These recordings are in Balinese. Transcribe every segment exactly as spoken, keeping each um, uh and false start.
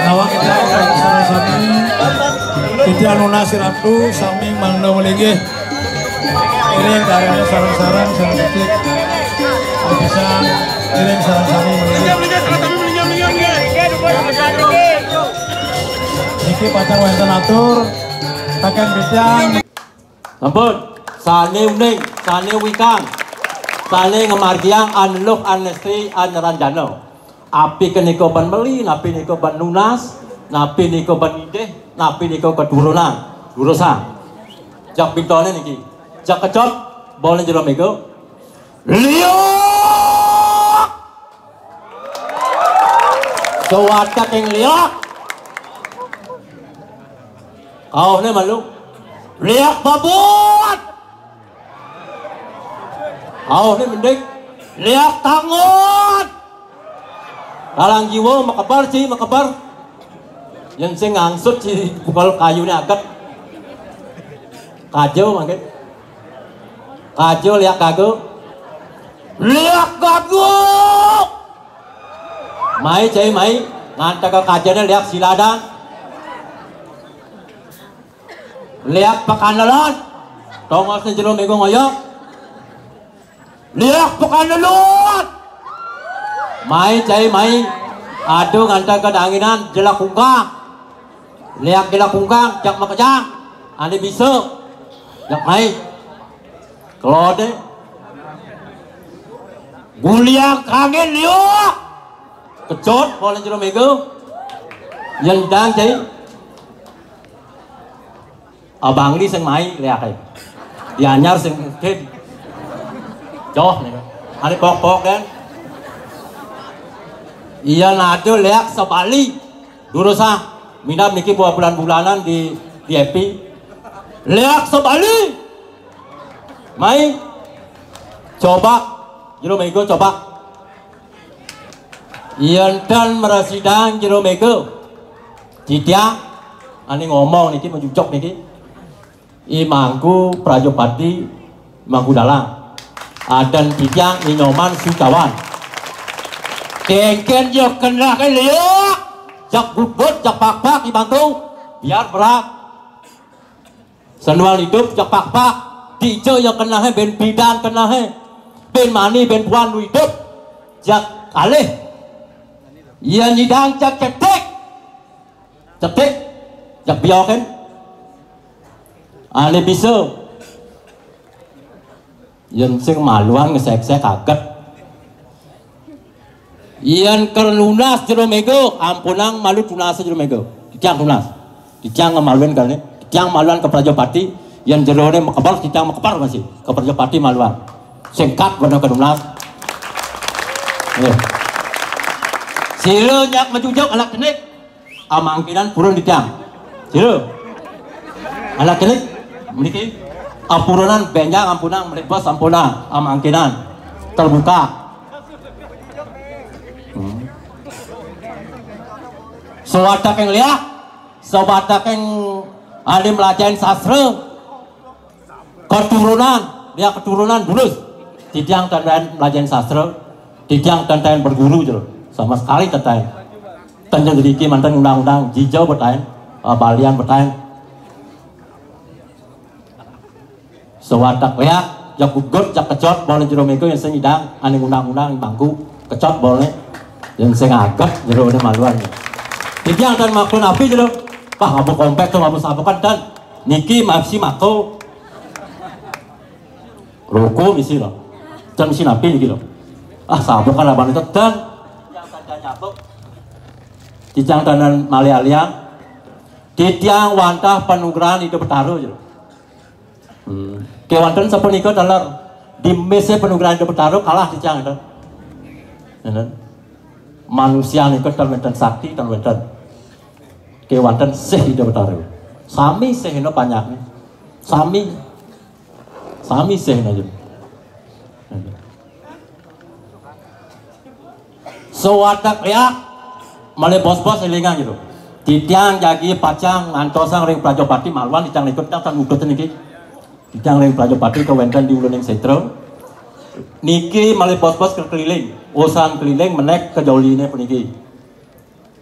Awak kita sami-sami kita nunas ratu sami mangda malinggih. Iring karena sarang-sarang sarang detik. Bisa iring sarang sami malinggih. Niki pacang wénten atur tekan bidang. Sampun, sané uning, sané wikan, sané ngamargiang aneluh anesti aneranjana. Api kenika ban meli, napi nika ban nunas, napi nika ban idih, napi nika keturunan. Durusang. Jak bintone niki. Jak kecot, boleh jero mega. Liuk! Sawatek ing liuk. Kauhné malu. Liuk babut. Kauhné mending. Liuk tangut. Dalang jiwa makeber ci, makeber. Yén sing ngangsut ci bukal kayuné aget. Kaja mangkin. Kaja liak gaga. Liak gaga. Mai cai mai nganteka kajane liak siladan. Liak pakanelon. Tongosne jero mega ngoyok. Liak pakanelon. Mai cai mai. Aduh nganteka danginan jelak ungkang. Liak jelak ungkang jak makejang. Ane bisa. Jak mai. Kelode. Guliang kangin liuk. Kecot, boleh jero mega. Yang dang cai. Abang di sing mai liak ai. Di anyar sing kid. Joh nih. Ane pok-pok kan. Iya nado liak sebali. Durusah. Minab niki buah bulan-bulanan di di F P. Liak sebali. Mai. Coba. Jero mega coba. Yén ten mrasidang jero mega. Titiang ane ngomong niki menjujuk niki. I mangku prajapati mangku dalang. Adan titiang ninyoman sucawan. Kengken yo kenah liuk. Jak bubut jak pakpak i mangku. Biar berat. Sanual idup jak pakpak, dija ya kenahe ben bidan kenahe, ben mani ben puan nu idup, jak alih. Iya nyidang jak cetik, cetik, jak biokin. Alih bisa. Yén sing maluan ngesek-sek kaget. Yén ker lunas jero mega, ampunang malu tunas jero mega. Titiang tunas. Titiang ngemaluin kene. Titiang maluan ke Prajapati, yén jerone mekeber, titiang mekeber masih. Ke Prajapati maluan. Singkat bener ke tunas. Nggih. Sira nyak majujug anak kenik. Amangkinan purun titiang. Sira. Anak kenik mriki apurunan benjang ampunang mlebos ampunang amangkinan terbuka. Hmm. Sawataking liak, sawataking alim lajain sastra, keturunan, dia keturunan bulus. Titiang tandain belajar sastra, titiang tandain berguru jero. Sama sekali tandain. Tanjung Gediki mantan undang-undang jijau betain, eh, balian betain. Sewadak ya, jak gugut, jak kecot, boleh jero mega yang sing idang, aning undang-undang, bangku, kecot boleh, yang sing agak jero ini maluan. Titiang tan maklun api jero, wah, abu kompek tuh, abu sabukan tan, niki mapsi mako. Roko misi lo. Can misi napi niki lo. Ah, sabukan abang itu tan. Titiang tanan malih aliang, titiang wantah panugrahan Ida Betara jero. Hmm. Kéwanten sapunika taler, di misi panugrahan Ida Betara kalah titiang enten. Enten. Manusia nika tan wénten sakti, tan wénten. Kéwanten sih Ida Betara. Sami sihna panyakné. Sami. Sami sihna jero. Sawatek liak, malih bos-bos élingang jero. Titiang jagi pacang ngantosang ring Prajapati maluan titiang nika titiang tan udut niki. Titiang ring Prajapati kawénten di uluning sétra. Niki malih bos-bos kekeliling, usan keliling menék ka joliné puniki.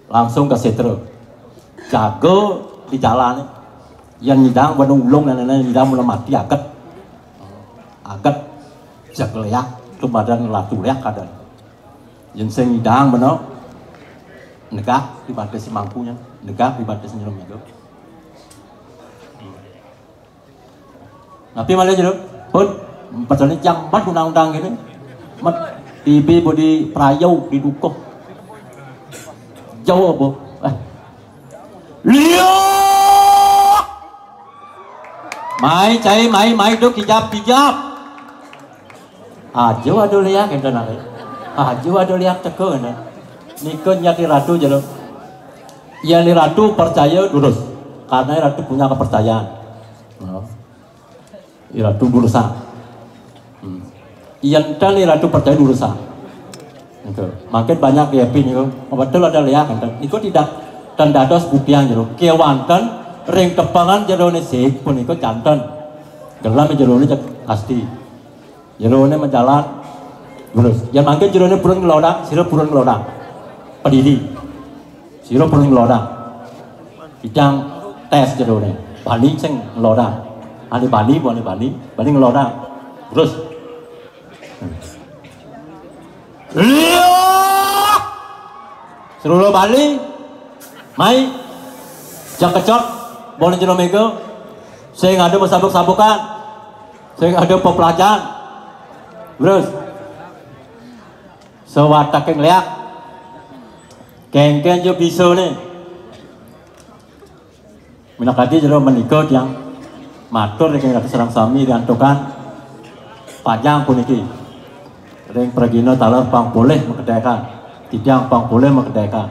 Langsung ka sétra. Jaga di jalané. Yén nyidang bana ulung nénéné nyidang bana mati aget. Aget. Jaga liak, lumadan ratu liak kadan. Yén sing nyidang bana negak di batis mangkunya, negak di batis nyelem itu. Napi malih jero? Pun, pacang jambat undang-undang kéné. Mat, tibi budi prayo di dukuh. Jauh apa? Eh. Liak! Mai cai, mai, mai duk kijap, kijap. Aja ada liak enten ari. Aja ada liak teka enten. Nika nyati ratu jero. Yén ratu percaya durus. Karena ratu punya kepercayaan. Nah. Iratu durusang. Hmm. Yén tan iratu percaya durusang. Itu. Makin banyak ya pin itu. Betul ada liak enten. Itu tidak tan dados buktian jero. Kéwanten ring tepengan jeroné sik punika janten. Gelem jeroné cek asti. Jeroné majalan durus. Yén mangkin jeroné purun ngelodang, sira purun ngelodang. Padidi. Sira purun ngelodang. Titiang tés jeroné. Bani sing ngelodang. Ané bani, bani, bani, bani ngelodang. Terus. Iya. Serula Bali. Mai. Jang kecot. Boleh jero méga. Sing ada masabuk-sabukan. Sing ada pepelacan. Terus. Sawataking liak. Kéngkén ja bisa né. Minakadi jero menika tiang matur ring Ratu sareng sami riantukan pajang puniki. Ring pragina taler pang polih makedahaken. Titiang pang polih makedahaken.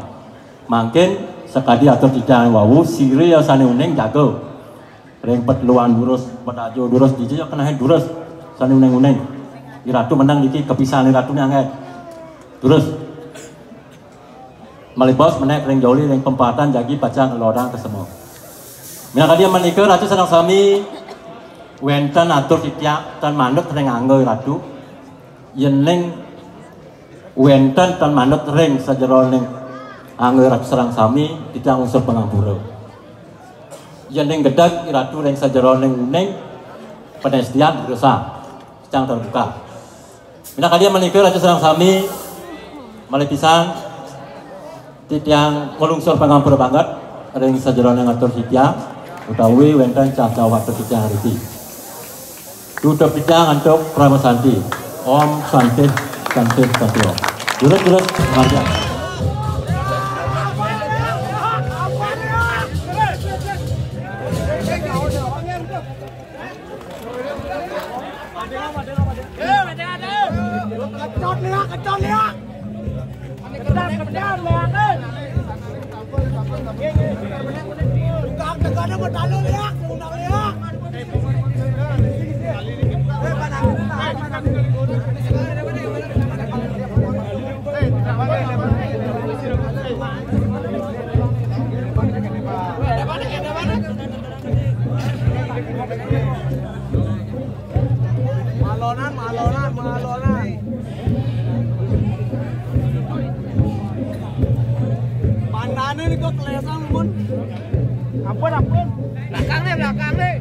Mangkin sakadi atur titiang wau, sira sané uning jaga. Ring pateluan durus, petajo durus, dija ya kenahin durus. Sané uning-uning. Iratu menang niki kepisahan iratuné anggén. Durus. Malih bos menék ring joli ring pempatan jagi pacang ngelodang ka sema. Minakadi menika Ratu sareng sami wénten atur titiang tan manut ring angga Ratu. Yéning wénten tan manut ring sajeroning angga Ratu sareng sami titiang unsur pangampura. Yéning gedeg Ratu ring sajeroning uning panestian dosa. Titiang terbuka. Minakadi menika Ratu sareng sami malih pisan titiang nglungsur pangampura banget ring sajeroning atur titiang utawi wénten cah-cah atur titiang riki. Tutup titiang antuk Parama Santi. Om Santi, Santi, Santi Om. Jurus, jurus, marga. Kecot liak, kecot liak. Kecot, kecot liak, eh. Tukang tegane mau talu liak, undang liak. Malonan, malonan, malonan. Pandane niku klesan, Mun. Ampun, ampun. Belakang nih, belakang nih.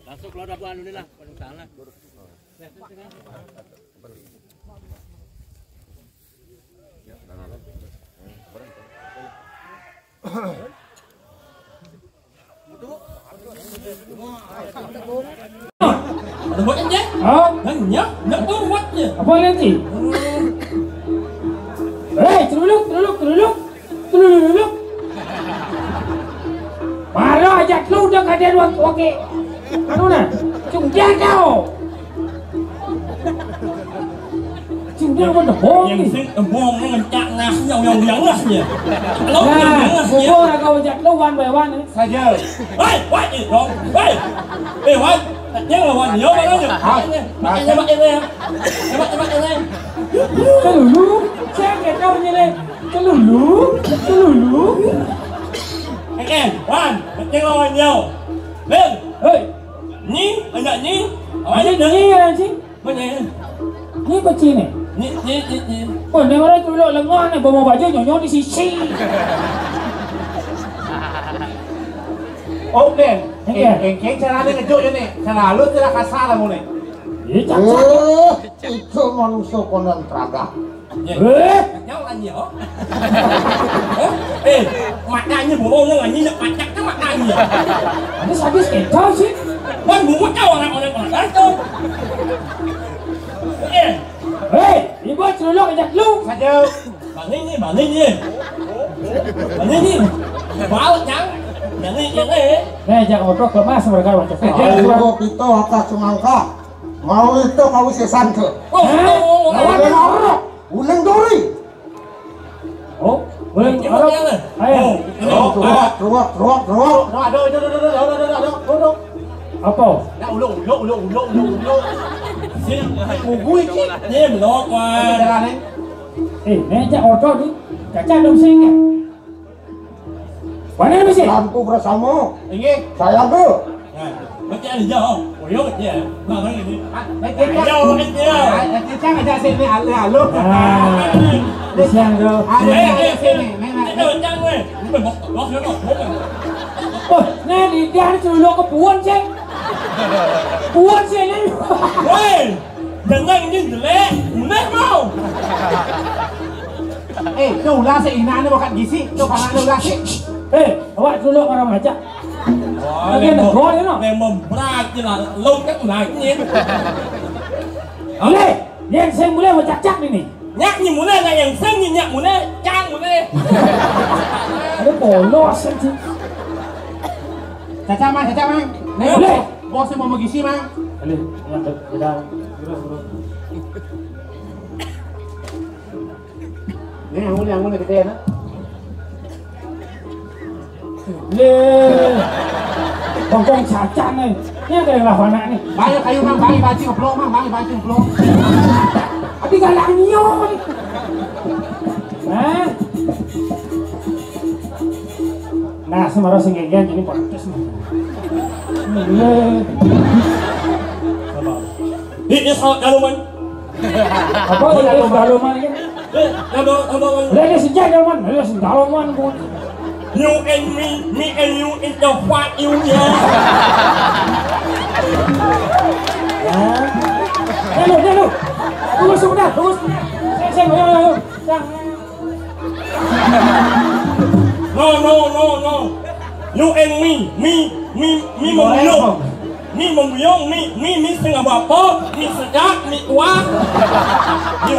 Langsung keluar dapur anu ni lah, paling sana. Ada buat je? Ha? Nanya, nak tahu buat je. Apa nanti? Hei, celuluk, celuluk, celuluk. Celuluk. Marah aja lu udah kada wakil. Anu nah, cungkiang kau. Cungkiang pun debong ni. Sing debong ni ngencak ngasnya, uyang-uyang ngasnya. Kalau uyang ngasnya. Bubur agak ojak lu one by one ni. Saja. Hei, wait, eh, dong. Hei. Eh, Wan. Tanya lah, Wan. Yo, mana yo? Ah, tanya, tanya, Mak, ini ya. Mak, Mak, ini. Celuluk, saya kata punya ni. Celuluk, celuluk. Eh, eh, Wan. Tanya lah, Wan, yo. Ben. Hei. Ni, anak ni. Anak ni, anak ni. Mana? Ni kecil ni. Ni, ni, ni, ni. Oh, ni orang tu lok lengah ni, bawa baju nyonyo di sisi. Oh, Ben. Okey. Engkau cara ni ngejok je ni. Selalu tidak kasar kamu ni. Eh, cakap. Eh, itu manusia konon teragak. Eh. Nyawa ni, oh. Eh, matanya bohong ni, nak pacak tu matanya. Habis-habis kita sih. Wan, bungut kau orang-orang orang tu. Eh. Hei, ibu celuluk ajak lu. Saja. Bani ni, bani ni. Bani ni. Baut, Cang. Bani ni, eh. Ni, ajak motor kemas mereka macam tu. Ayo, kita atas semangka. Mau itu, mau sesan ke? Oh, oh, oh, oh. Lawan orang. Ulang duri. Oh, boleh. Tengok dia lah. Ayo. Oh, oh, oh. Ruak, ruak, ruak, ruak. Ruak, ruak, ruak, ruak, ruak, ruak, ruak. Apa? Nak uluk, uluk, uluk, uluk, uluk, uluk. Sini, tunggu, cik. Ni belum, Wan. Jalan ni. Eh, ni ajak oto ni. Kaca ada mesin ke? Mana mesin? Lampu bersama. Ingat. Saya tu. Nah, macam ni je, oh. Yo, ya. Nah, ini. Ayo, ini. Cang aja sini, halo, halo. Ah, kasihan tuh. Ayo, ayo, sini. Nih, nih. Ini udah cang, weh. Ini bos, bos, bos. Oh, nah, di dia celuluk ke puan, Ceng. Puan sih ini. Woi, jangan ini jelek. Mulai mau. Eh, tuh ulah si Ina nih bakat gisi. Tuh, karena ulah si. Eh, awak dulu orang aja. Wah, lagi negor, ya, no? Memang berat, gila. Lo kan naiknya. Oke, yang saya mulai mau cak-cak ini. Nyak ni mulai lah yang seng ni, nyak mulai, cang mulai. Ada polos aja. Caca, Mang, caca, Mang. Nih, boleh. Bos, bos mau magisi, Mang. Boleh, ya, udah. Nih, yang mulai, yang mulai gede ya, nah. Le. Bongkong cacan nih. Ini ada yang lah anak nih. Banyak kayu, Mang, banyak banci ngeplok, Mang, banyak banci ngeplok. Tapi galak nyon. Hah? Nah, semara sing ngegen ini pantes nih. Le. Ini salah kalau, Man. Apa itu kalau mana? Eh, ada, ada, ada. Lah, dia sejak zaman, dia sejak zaman pun. You and me, me and you in the fuck you, ya. Ya. Dia lu, dia lu. Tunggu sebentar, tunggu. Saya, saya, ayo, ayo, ayo. Nah. No, no, no, no. You and me, me, me, me, Boleh, Bang. Mi mambuyung, mi, mi, mi setengah bapa, mi sedap, mi tuak. Yu.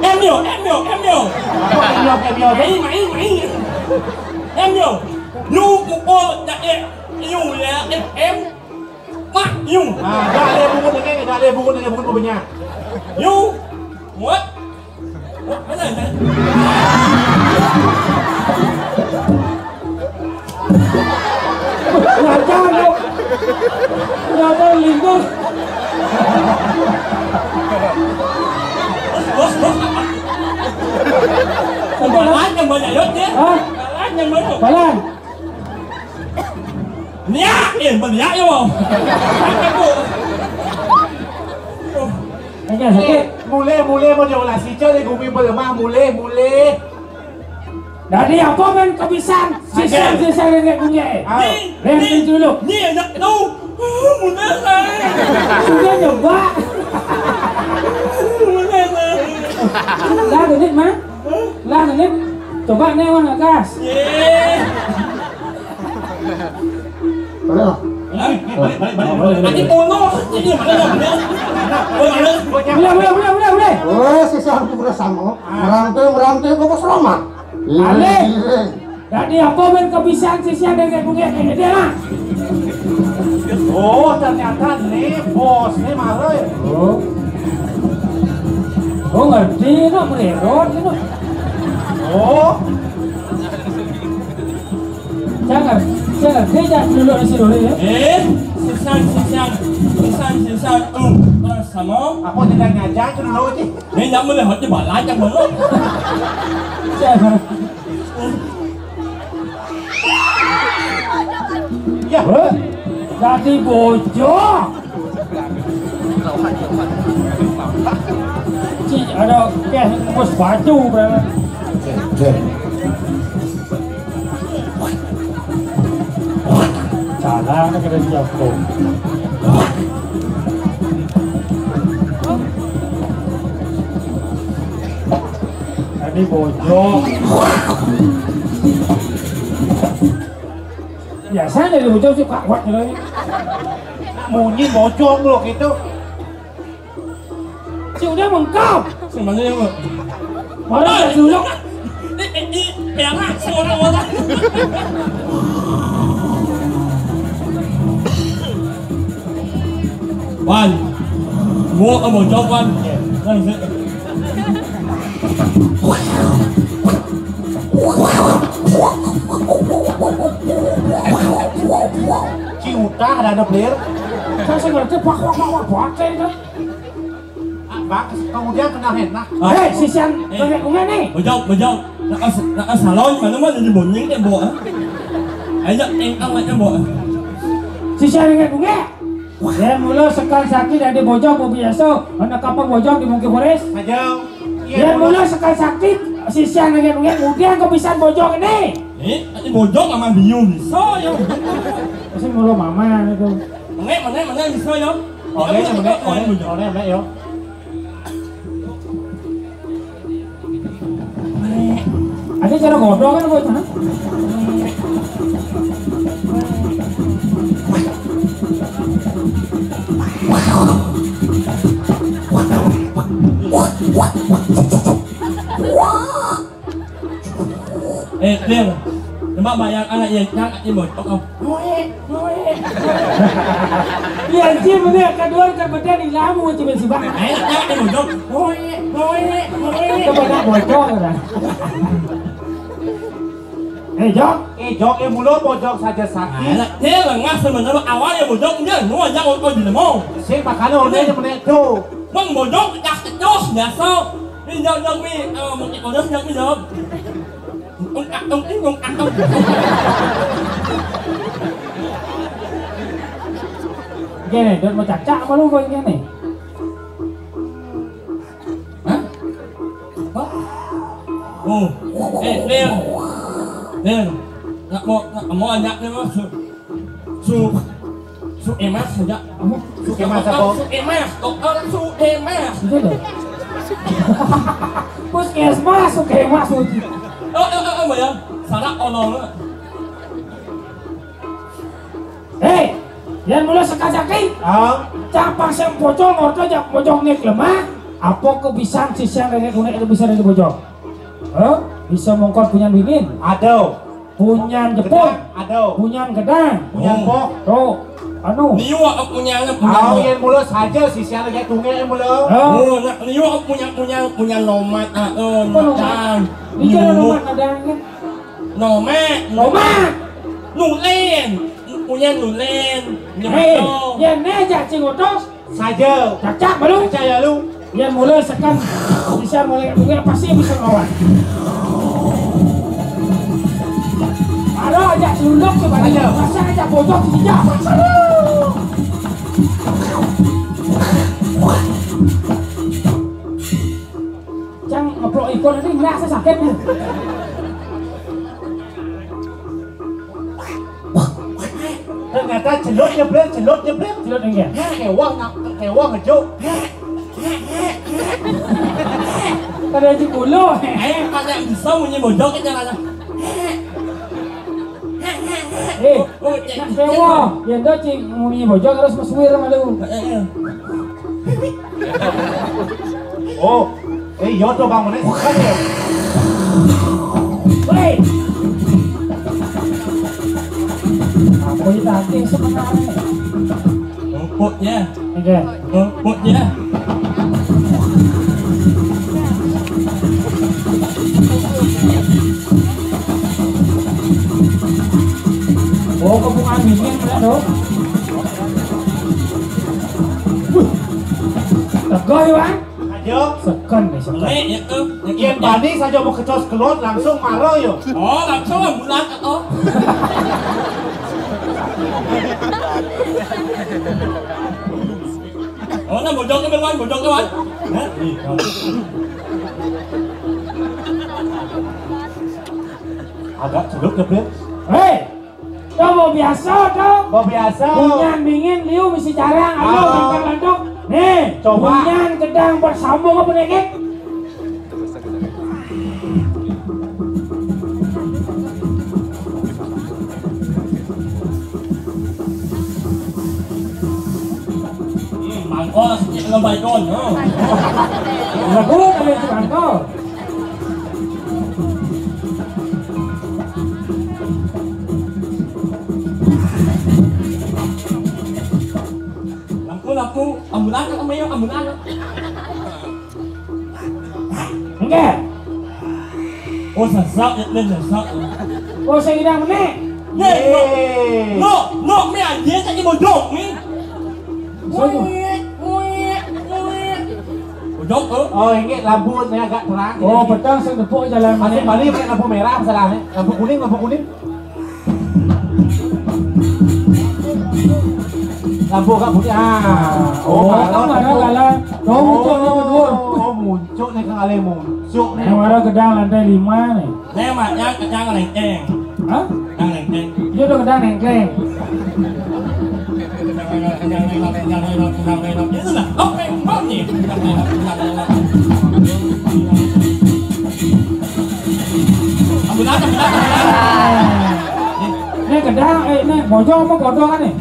Em yo, em yo, em yo. Apa em yo, em yo? Mai, mai, mai. Em yo. Yu pukul tak eh, yu ya, em, em. Mak, yu. Ah, dah ada bungut lagi, dah ada bungut lagi, bungut banyak. Yu. Muat. Ngajar, Dok. Ngajar lintur. Balan yang banyak, Yot, ya. Hah? Balan yang banyak. Balan. Niak, eh, beliak ya, Bang. Sakit, Bu. Sakit, sakit. Mulai, mulai mau diolah si Cel di gumi berlemah, mulai, mulai. Dari apa main kebisan? Sisan, sisan nenek punya, eh. Ah. Ni, ni, dulu. Ni anak tu. Mulai lah. Sudah nyoba. Mulai lah. Lah, genit, Mang. Lah, genit. Coba ni, Mang, atas. Ye. Boleh lah. Balik, balik, balik, balik. Nanti kono, ini mana, mana? Boleh, boleh. Boleh, boleh, boleh, boleh, boleh. Weh, sisa aku bersama. Merantau, merantau, kok selamat? Ale. Jadi apa main kebisan sisa dengan bunga ini dia lah? Oh, ternyata nih bos nih marah ya. Oh. Oh, ngerti no, mererot no. Oh. Jangan, jangan, dia jangan dulu di sini ya. Eh, sisan, sisan, sisan, sisan, um, bersama. Apa tidak ngajak tu dulu, Cik? Ni nama dia hati balai macam mana? Jangan. Ya. Hah? Jadi bocor. Cik, ada kes bos baju berapa? Salah nak kena siapa? Tadi bocor. Biasanya dia bocor sih kuat-kuat gitu. Munyi bocor loh gitu. Si udah mengkau. Sebenarnya ya, Bang. Mana dia dulu? Ini, ini, ini, perak seorang orang. Wan. Gua ke bocor, Wan. Kan, sih. Ci utah ada, ada player. Saya sengaja pak pak pak pak pak, kan? Ah, Bang, kemudian kena hendak. Ah. Hei, sisian, eh, banyak bunga nih. Bejau, bejau. Nak as-, nak as salon mana mana di bonying dia bawa. Ayo, eh, ang nak bawa. Sisian banyak bunga. Yén mula sekar sakti dadi bojog biasa, ana kapan bojog di Mungkin Forest? Saja. Yén mula sekar sakti, sisian nengah-nengah, kemudian kebisan bojog ini. Eh, ini bojog sama biu bisa ya. Pasti mula mama itu. Menek, menek, menek bisa ya. Oleh, menek, oleh, oleh, menek ya. Ada cara godok kan, Bos? Hah? Eh, Cil. Coba bayangkan anak yang cak di motor. Moe, moe. Iya, Cil, bener. Kedua, kan bener di lamu, Cil, si Bang. Eh, cak di motor. Moe, moe, moe. Coba tak bocor, kan? Eh, Jok. Eh, Jok, eh, mula bojog saja sakti. Alah, Cil, lengah sebenarnya. Awal ya bojog, dia nu aja motor di lemo. Sing makanya oleh menek tu. Bang bojog, cak kecos, biasa. Ini jauh-jauh mi, eh, mungkin kau jauh mi jauh. Tung tak tung ting tung tak tung. Gini, dan mau cacak apa lu kok gini? Hah? Apa? Oh, eh, Lil. Lil. Nak mau, nak mau ajak dia masuk. Su, su emas aja. Apa? Su emas apa? Su emas, dokter su emas. Itu loh. Puskesmas, su emas, su. Oh, oh, oh, oh, ya. Salah olong. Hei, yang mulai sekajaki. Ah. Cak pasang pocong, orto jak pocong nek lemah. Apa kebisan sisian nenek kunik itu bisa dari pocong? Hah? Bisa mongkot punya bingin? Ada. Punyan jepun. Gedang, ada. Punyan gedang. Punyan boh. Tuh, anu. Niu aku punyan, punyan. Au, boh. Yang mula saja sisian lagi tunggu yang mula. Oh. Oh, nak niu aku punyan, punyan, punyan nomat, ah, oh, apa nomat? Nomat. Ini kan nomat ada kan? Nomat. Nomat. Nulen. Punyan nulen. Hei, nyemot. Yang ne aja cing otos. Saja. Cacak baru. Cacak ya lu. Yang mulai sekan bisa mulai mulai pasti bisa lawan. Ada aja selunduk coba aja. Aja. Masa aja bocor di sejak. Cang ngeplok ikon ini nggak sakit. Ternyata celut nyeblil, celut nyeblil. Celut enggak? Heh, kewah nak, kewah ngejuk. Heh, heh, heh. Kada aja kulo. Eh, pakai bisa munyi bojok aja lah. Eh, nak kewah. Ya ndo cing munyi bojok harus mesuir malu. Eh, eh. Oh, eh, iya to, Bang, meneh sekan ya. Woi. Apa itu tadi sebenarnya? Rumputnya. Oke. Rumputnya. Oh, kepungan dingin, ya, dong. Wih. Tegah, ya, Bang? Aja. Sekan nih, sekan. Nek, ya tuh. Yen bani saja mau kecos kelon langsung marah yo. Oh, langsung ambulan atau? Oh, nah bojong ke wan, bojong ke wan. Hah? Agak celuk ya, Prince. Hei! Tuh, mau biasa, tuh. Mau biasa. Punyan bingin, liu misi jarang. Ayo, ah, bintang lantung. Nih, coba. Punyan gedang bersambung apa nih, Kik? Hmm, mangkos, cik, belum baikon, no. Lagu, ada yang mangkos. Lampu, lampu, ambulan, ambulan. Enggak. Oh, sesak, ya, Lin, sesak. Oh, saya tidak menek. Ye, no. Yeay. No, no, mi anjing, tak ibu dok, mi. Siapa? Bojok, oh. Oh, ini lampu ini agak terang. Oh, petang sing tepuk jalan. Masih balik pakai lampu merah, masalahnya. Lampu kuning, lampu kuning. Lampu agak putih. Ah. Oh, marah, marah, galak. Dong, muncul, dong, berdua. Oh, muncul nih, Kang Ale, muncul nih. Yang marah gedang lantai lima nih. Nih, maknya gedang lengkeng. Hah? Gedang lengkeng. Dia udah gedang lengkeng. Itu lah. Oh, memang nih. Ambulan, ambulan, ambulan. Nih gedang, eh, nih bojong apa bodoh kan nih?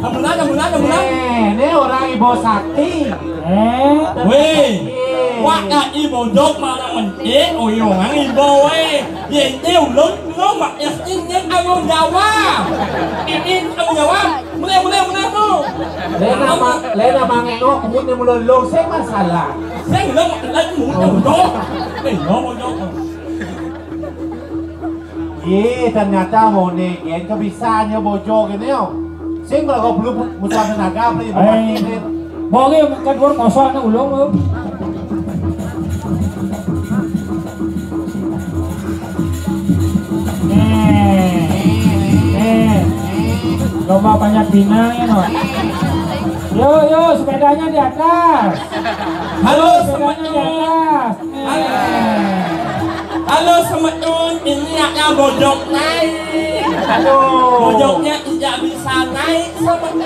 Ambulan, ambulan, ambulan. Eh, ini orang Ibu Sakti. Eh. Weh, wak kaki bojok mana mencik, oyongan ibu, weh. Ye, ye, ulun, ulun, mak, ya, ini tanggung jawab. Ini tanggung jawab. Mulai, mulai, mulai, tu. Lena ma-, lena mangek no, kumut ni mula long, saya masalah. Saya bilang, lagi mau bojok. Eh, no, bojok. Ye, ternyata mone gen kebisaannya bojok ini yo. Sing kalau perlu bu-, butuh tenaga, beli. Eh, bumi kan dua kosong na ulung lo. Eh, eh, lomba panjat pinang ya no. Yo, yo, sepedanya di atas. Halo, sepedanya di atas. Halo. Halo, Semeun, ini ada bojok naik. Aduh. Bojoknya tidak bisa naik, Semeun.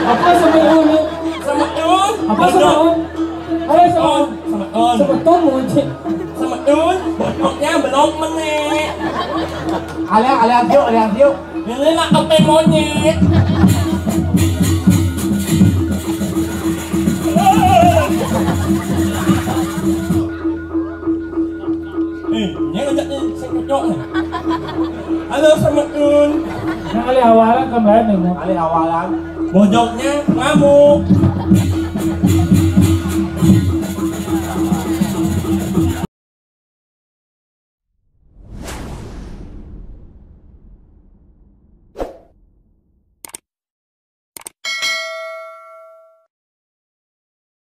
Apa Semeun? Semeun. Apa bojok. Semeun? Halo, Semeun. Semeun. Semeun, muncik. Semeun, bojoknya belum menek. Aliang, aliang, yuk, aliang, yuk. Ini nak kepeng monyet. Eh, ini ngajak ni, sing bojok ni. Halo, Semeun. Nah, alih awalan kan lain ni, Mo. Alih awalan. Bojoknya ngamuk.